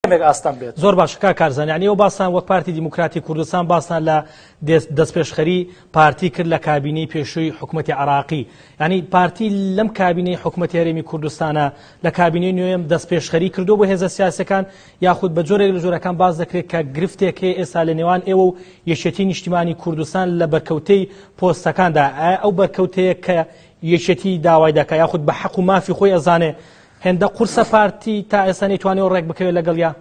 کەمێک ئاستەم بێت. زۆر باشە کاک کارزان یانی ئێوە باستان وەک پارتی دیموکراتی کوردستان باستان لە دەستپێشخەری پارتی کرد لە کابینەی پێشووی حکومەتی عراقی یانی پارتی لەم کابینەی حکومەتی هەرێمی کوردستانە لە کابینەی نوێم دەستپێشخەری کردو بۆ هێزە سیاسەکان یاخود بە جۆرێک لە جۆرەکان باس دەکرێت کە گرفتێک هەیە ئێستا لە نێوان ئێوە و یەکێتی نیشتیمانی کوردستان لە بەرکەوتەی پۆستەکاندا ئایا ئەو بەرکەوتەیە کە یەکێتی داوای دەکا یاخود بە حەق و مافی خۆی ئەزانێ هێندە قورسە پارتی تا ئێستا نەیتوانیوە ڕێک بکەوێت لەگەڵیا؟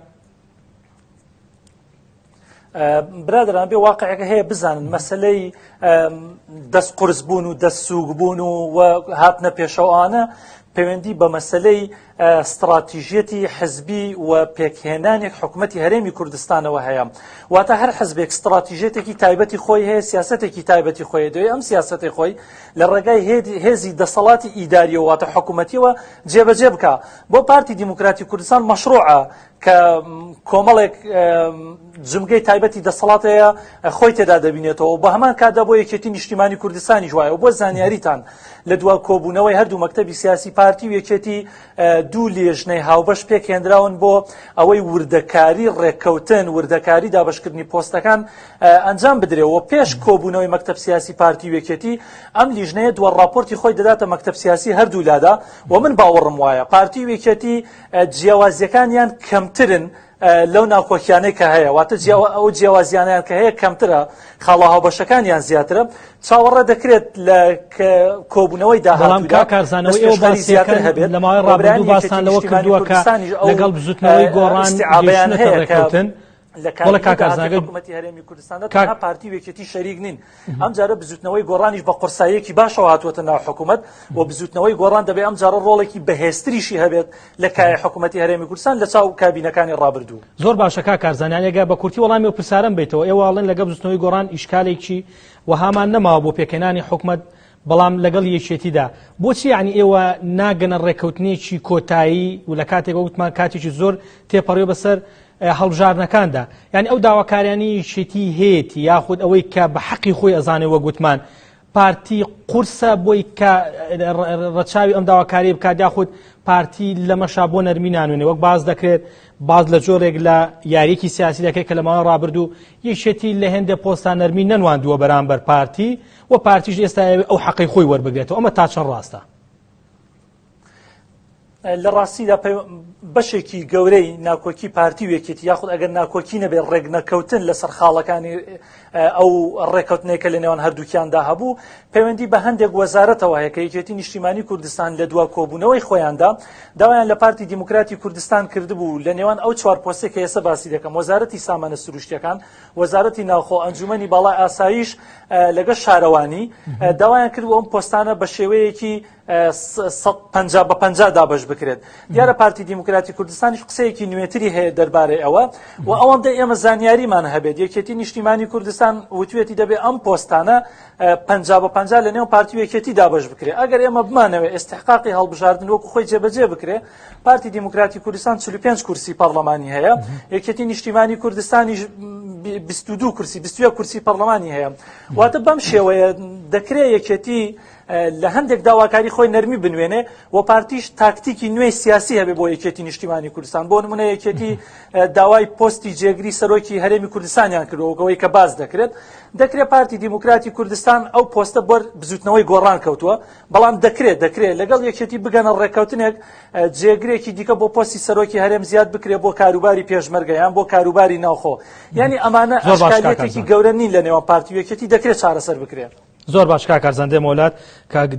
برادران بێ واقعەکە هەیە بزانن مەسلەی دەست قرس بوون و دەست سووک بوون و هاتنە پێشەوانە پەیوەندی بە مەسلەی ستڕاتیژیەتی حزبی و پێکهێنانی حکومەتی هەرێمی کوردستانەوە هەیە. واتە هەر حزبێک ستڕاتیژیەتێکی تایبەتی خۆی هەیە، سیاسەتێکی تایبەتی خۆی دەوێت، ئەم سیاسەتەی خۆی لە ڕێگای هێزی دەسەڵاتی ئیداریەوە واتە حکومەتیەوە جێبەجێ بکا. بۆ پارتی دیموکراتی کوردستان مەشروعە کە کۆمەڵێک جمگەی تایبەتی دەسەڵات هەیە خۆی تێدا دەبینێتەوە بە هەمان کاتدا بۆ یەکێتی نیشتیمانی کوردستانیش وایە و بۆ زانیاریتان لە دوا کۆبوونەوەی هەردوو مەکتەبی سیاسی پارتی و یەکێتی دوو لێژنەی هاوبەش پێکهێنراون بۆ ئەوەی وردەکاری ڕێککەوتن وردەکاری دابشکردنی پۆستەکان ئەنجام بدرێ و پێش کۆبوونەوەی مەکتەب سیاسی پارتی و یەکێتی ئەم لیژنەیە دوا ڕاپۆرتی خۆی دەداتە مەکتەب سیاسی هەردوو لادا و من باوەڕم وایە پارتی و یەکێتی جیاوازیەکانیان کەمترن لەو ناکۆکیانەی کە هەیە واتە ئەو جیاوازیانیان کە هەیە کەمترە خاڵە هاوبەشەکانیان زیاترە چاوەڕێ دەکرێت لە کۆبوونەوەی داهاتوودا کارزانەوەی ئەو باسی زیاتر هەبێت لە ماوەی ڕابردوو باستان لەوە کردووە کە لەگەڵ بزوتنەوەی گۆڕان ئیستیعابیان هەیە ڕێککەوتن لە کابینەی حکوومەتی هەرێمی کوردستاندا تەنها پارتی و یەکێتی شەریک نین ئەم جارە بزوتنەوەی گۆڕانیش بە قورساییەکی باشەوە هاتووەتە ناو حکوومەت و بزوتنەوەی گۆڕان دەبێ ئەم جارە ڕۆڵێکی بەهێزتریشی هەبێت لە کایە حکوومەتی هەرێمی کوردستان لە چاو کابینەکانی ڕابردوو. زۆر باشە کاک کارزان یانی ئەگەر بە کورتی وەڵامی ئەو پرسیارەم بەیتەوە ئێوە ئەڵێن لەگەڵ بزوتنەوەی گۆڕان ئیشکالێکی وەهامان نەماوە بۆ پێکهێنانی حکومەت بەڵام لەگەڵ یەکێتیدا بۆچی یعنی ئێوە ناگەنە ڕێککەوتنێکی کۆتایی و لە کاتێک وتمان کاتێکی زۆر تێپەڕیوە بەسەر هەڵبژاردنەکاندا یعنی ئەو داواکاریانی یەکێتی هەیەتی یاخود ئەوەی کە بە حەقی خۆی ئەزانێ وەک وتمان پارتی قورسە بۆی کە ڕەچاوی ئەم داواکاری بکات یاخود پارتی لەمەشا بۆ نەرمی نانوێنێ وەک باز دەکرێت باز لە جۆرێک لە یاریەکی سیاسی دەکرێت کە لە ماوەی ڕابردوو یەکێتی لە هێندە پۆستا نەرمی نەنواندووە بەرامبەر پارتی و پارتیش ئێستا ئەو حەقەی خۆی وەربگرێتەوە ئەمە تا چەند ڕاستە؟ لە ڕاستیدا بەشێکی گەورەی ناکۆکی پارتی و یەکێتی یاخود ئەگەر ناکۆکی نەبێت ڕێکنەکەوتن لەسەر خاڵەکانی ئەو ڕێکەوتنێک کە لە نێوان هەردووکیاندا هەبوو پەیوەندی بە هەندێک وەزارەتەوە هەیە کە یەکێتی نیشتیمانی کوردستان لە دوا کۆبوونەوەی خۆیاندا داوایان لە پارتی دیموکراتی کوردستان کردبوو لە نێوان ئەو چوار پۆستێک کە ئێستا باسی دەکەم وەزارەتی سامانە سروشتیەکان وەزارەتی ناوخۆ ئەنجومەنی باڵای ئاسایش لەگەڵ شارەوانی داوایان کرد ئەم پۆستانە بە شێوەیەکی 50 بە 50 دابەش بکرێت دیارە پارتی دیموکراتی کوردستانیش قسەیەکی نوێتری هەیە دەربارەی ئەوە و ئەوەندە ئێمە زانیاریمان هەبێت یەکێتی نیشتیمانی کوردستان وتوێتی دەبێت ئەم پۆستانە 50 بە 50 لە نێو پارتی یەکێتی دابەش بکرێت ئەگەر ئێمە بمانەوێت ئێستحقاقی هەڵبژاردن وەکو خۆی جێبەجێ بکرێت پارتی دیموکراتی کوردستان 45 کورسی پەرلەمانی هەیە یەکێتی نیشتیمانی کوردستانیش 22 کورسی 21 کورسی پەرلەمانی هەیە واتە بەم شێوەیە دەکرێت یەکێتی لە هەندێک داواکاری خۆی نەرمی بنوێنێ و پارتیش تاکتیکی نوێی سیاسی هەبێ بۆ یەکێتی نیشتیمانی کوردستان بۆ نمونە یەکێتی داوای پۆستی جێگری سەرۆکی هەرێمی کوردستانیان کردووە وەکەوەی کە باس دەکرێت دەکرێت پارتی دیموکراتی کوردستان ئەو پۆستە بەر بزوتنەوەی گۆڕان کەوتووە بەڵام دەکرێت دەکرێت لەگەڵ یەکێتی بگەنە ڕێککەوتنێک جێگرێکی دیکە بۆ پۆستی سەرۆکی هەرێم زیاد بکرێت بۆ کاروباری پێشمەرگە یان بۆ کاروباری ناوخۆ یعنی ئەمانە ئەشکالیەتێکی گەورە نین لە نێوان پارتی و یەکێتی دەکرێت چارەسەر بکرێت. زۆر باش کاک کارزان دێمەوە لات کاک.